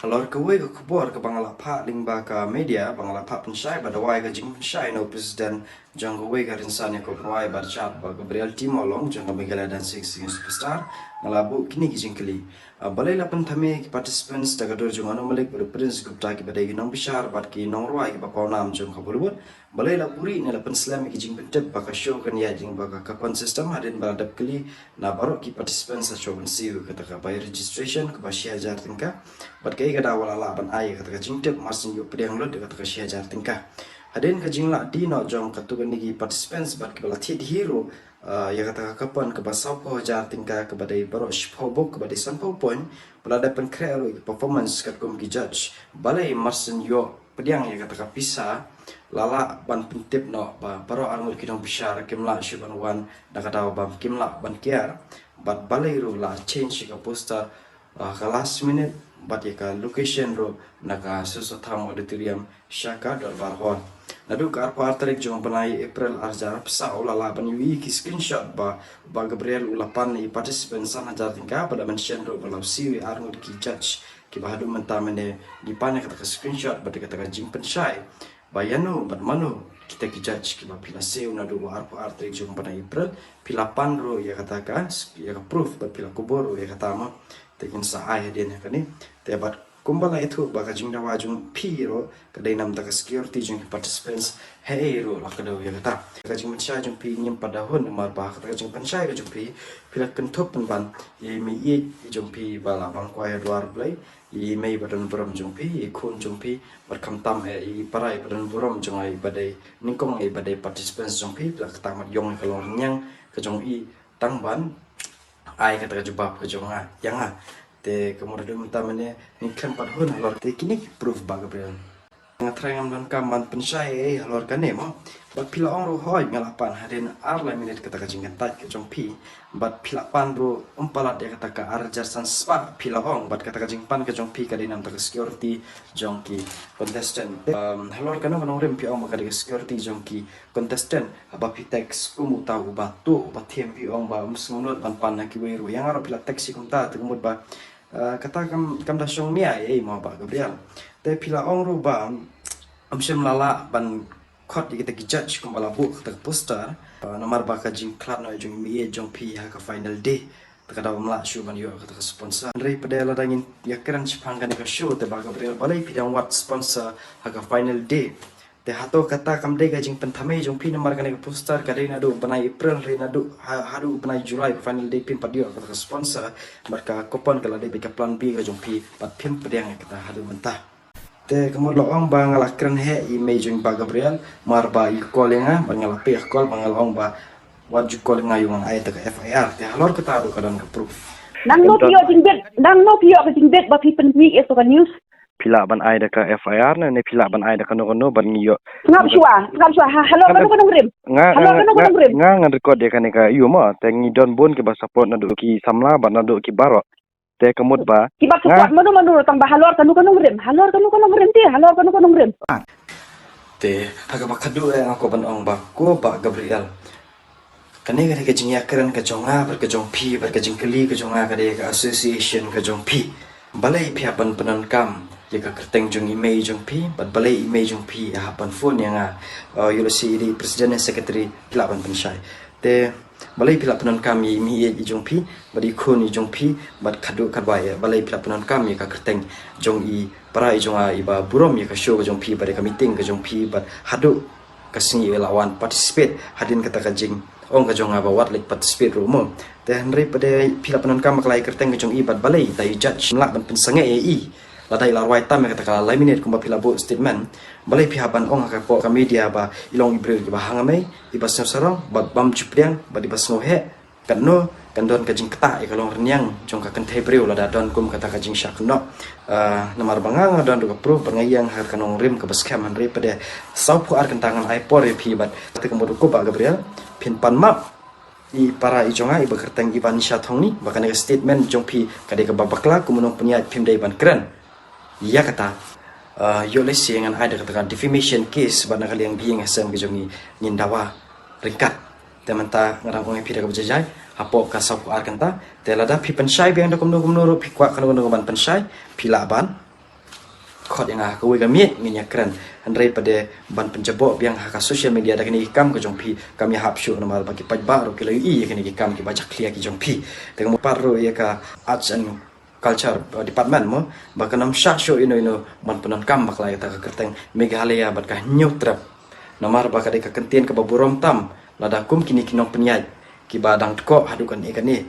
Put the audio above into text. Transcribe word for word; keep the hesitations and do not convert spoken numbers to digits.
Halor kawei ka khubor kaba nga la phah lyngba ka media, ba nga la phah pynshai, ba da wai ka jingpynshai na u president jong kawei ka rynsan ïakob rwai bad jat, Bah Gabriel T Mawlong jong ka Meghalaya Dancing Singing Superstar, nga la buh kine ki jingkylli. Ah, balei la pynthame ki participants da ka dur jong u Anu Malik bad u Prince Gupta kiba dei ki nongbishar bad ki nongrwai kiba pawnam jong ka Bollywood? Balei la buhrieh ne la pynslem ïa ki jingpyntip ba ka show kan ïaid lyngba ka coupon system, hadien ba la dep kylli na baroh ki participants ha show ban siew ïa kata ka bai registration kaba shi hajar tyngka, bad kaei ka daw ba la lah ban ai ïa kata ka jingtip, mar shu ïoh pdiang lut ïa kata ka shi hajar tyngka. Hadien ka jinglah die noh jong katto katne ki participants bad kiba la thied hi ruh, ah, ïa kata ka coupon kaba sawphew hajar tyngka kaba dei baroh shiphew bok kaba dei sanphew point, ba la dep pynkhreh ruh ïa ki performance katkum ki judge. Balei mar shu ïoh pdiang ïa kata ka pisa, la lah ban pyntip noh ba baroh arngut ki nongbishar kim lah shuh ban wan, da ka daw ba kim lah ban kiar, bad balei ruh la change ïa ka poster, ah, ka last minute, bad ïa ka location ruh na ka Sossotham Auditorium sha ka Dorbar Hall. Naduh ka arphew ar tarik jong u bnai April arhajar arphew saw la lah ban ïohi ki screenshot ba, Bah Gabriel u la pan ïa i participant san hajar tyngka, bad la mention ruh ba la siew ïa arngut ki judge kiba haduh mynta mynne ngi pan ïa kata ka screenshot bad ïa kata ka jingpynshai ba ïano bad mano kita ki judge kiba phi la siew naduh u arphew ar tarik jong u bnai April. Phi la pan ruh ïa kata ka, ïa ka proof bad phi la kubur ruh ïa kata, mo. Te ngin sa ai hadien ïa kane. Te bad kumba la ïathuh ba ka jingdawa jong phi ruh ka dei namar ka security jong ki participants, haei ruh la kdew ïa kata. Ka jingpynshai jong phi ngim pat da hun, namar ba kata ka jingpynshai ka jong phi, phi la kynthup pynban ïa i meiieit jong phi ba la bang kwai ha dwar Blei, i mei ba don burom jong phi, i khun jong phi, bad khamtam eh i para i ba don burom jong nga i ba dei nyngkong, i ba dei participants jong phi, phi la kata mat ïong ïa ka longrynieng ka jong i tang ban ai kata ka jubab ka jong nga ïa nga. Te ka mut haduh mynta mynne ngim pat hun halor te kine ki proof, Bah Gabriel. Nga trai ngam donkam ban pynshai ei halor kane, mo. Bad phi la ong ruh hooid nga la pan, hadien ar lai minit kata ka jingkyntait ka jong phi. Bad phi la pan ruh ym palat ïa kata ka arhajar san spah phi la ong, bad kata ka jingpan ka jong phi ka dei namar ka security jong ki contestant. Um, halor kano ka nongrim phi ong ba ka dei ka security jong ki contestant, haba phi text kum uta uba tuh, uba them, phi ong ba ym sngewnud ban pan na kiwei ruh. Ïa nga ruh phi la text ïa kumta, te ka mut ba, ah, kata kam, kam da shong nia ei, mo, Bah Gabriel. Te phi la ong ruh ba ym shym la lah ban khot ïa kita ki judge kumba la buh kata ka poster, ah, namar ba ka jingkhlad noh jong i meiieit jong phi ha ka final day. Te ka daw ym lah shuh ban ïoh kata ka sponsor. Hynrei pat de lada ngin ïakren shaphang kane ka show, te Bah Gabriel, balei phi dang wad sponsor ha ka final day? Te hato kata kam dei ka jingpynthame jong phi, namar kane ka poster ka dei naduh bnai April, hynrei naduh ha, haduh bnai July ka final day phim pat ïoh kata ka sponsor, bad ka coupon ka la dei bad ka plan B ka jong phi, bad phim pdiang ïa kata haduh mynta. Te ka mut la ong ba nga la kren heh ïa i mei jong i Bah Gabriel, mar ba i call ïa nga, bad nga la pick call, ba nga la ong ba wat ju call ïa nga, ïoh ngan ai ïa ka F I R. Te halor kata ruh ka don ka proof. Nangno phi ïoh jingbit, nangno phi ïoh ka jingbit ba phi pynmih ïa ka news? Phi lah ban ai da ka F I R ne, ne phi lah ban ai da kano kano ban ngi ïoh. Sngap shuwa, sngap shuwa. Ha, halor kano ka nongrim? Nga, halor kano ka nongrim? Nga ngan record ïa kane ka ïoh mo, te ngi don bun kiba support naduh ki samla bad naduh ki baroh. Te ka mut ba kiba support mano mano, tang ba halor kano ka nongrim, halor kano ka nongrim te, halor kano ka nongrim. Te ha kaba khatduh eh nga kwah ban ong ba ko Bah Gabriel, kane ka dei ka jingïakren ka jong nga bad ka jong phi, bad ka jingkylli ka jong nga ka dei ka association ka jong phi. Balei phi hap ban pyndonkam ïa ka kyrteng jong i mei jong phi, bad balei i mei jong phi hap ban phone ïa nga? Uh, ïoh lehse i dei president ne secretary, phi lah ban pynshai. Te balei phi la pyndonkam ïa i meiieit i jong phi bad i khun i jong phi, bad khatduh khatwai eh balei phi la pyndonkam ïa ka kyrteng jong i para i jong nga iba burom ïa ka show ka jong phi bad ïa ka meeting ka jong phi, bad haduh ka sngi i la wan participate, hadien kata ka jingong ka jong nga ba wat leit participate ruh mo. Te hynrei pat de phi la pyndonkam ïa ka kyrteng ka jong i, bad balei ita i judge ym lah ban pynsangeh ïa i? Lada i la rwai tam ïa kata ka lai minit kumba phi la buh statement, balei phi hap ban ong ha ka pdeng ka media ba i long i briew iba hangamei, iba sngewsarong, bad bym ju pdiang, bad iba sngewheh? Katno kan don ka jingktah ïa ka longrynieng jong ka kynthei briew lada don kum kata ka jingshah kynnoh. Ah, namar ba nga nga don ruh ka proof bad nga ïeng ha ka nongrim kaba skhem, hynrei pat de sawphew ar kynta ngan ai por ïa phi, bad te ka mut ko Bah Gabriel, phin pan map i para i jong nga iba kyrteng i Vanisha Thongni ba kane ka statement jong phi ka dei kaba bakla, kum u nongpynïaid phim dei ban kren ïa kata. Ah, ïoh lehse ngan ai da kata ka defamation case bad na ka liang ba ïeng ha sem ka jong ngi ngin dawa ryngkat. Te mynta nga dang ong ïa phi da kaba jai jai, hapoh ka sawphew ar kynta. Te lada phi pynshai biang da kumno kumno ruh, phi kwah kano kano ban pynshai, phi lah ban khot ïa nga ha kawei ka miej ngin ïa kren. Hynrei pat de ban pynjaboh biang ha ka social media da kine ki kam ka jong phi kam ïahap shuh namar ba ki paidbah ruh ki la ïohi ïa kine ki kam kiba jakhlia ki jong phi. Te nga mut pat ruh ïa ka Arts and Culture, uh, Department mo, ba kan ym shah shuh ïano ïano ban pyndonkam bakla ïa kata ka kyrteng Meghalaya bad ka Hynñiewtrep. Namar ba ka dei ka kyntien kaba burom tam lada kum kine ki nongpynïaid kiba dang tkoh haduh kane kane.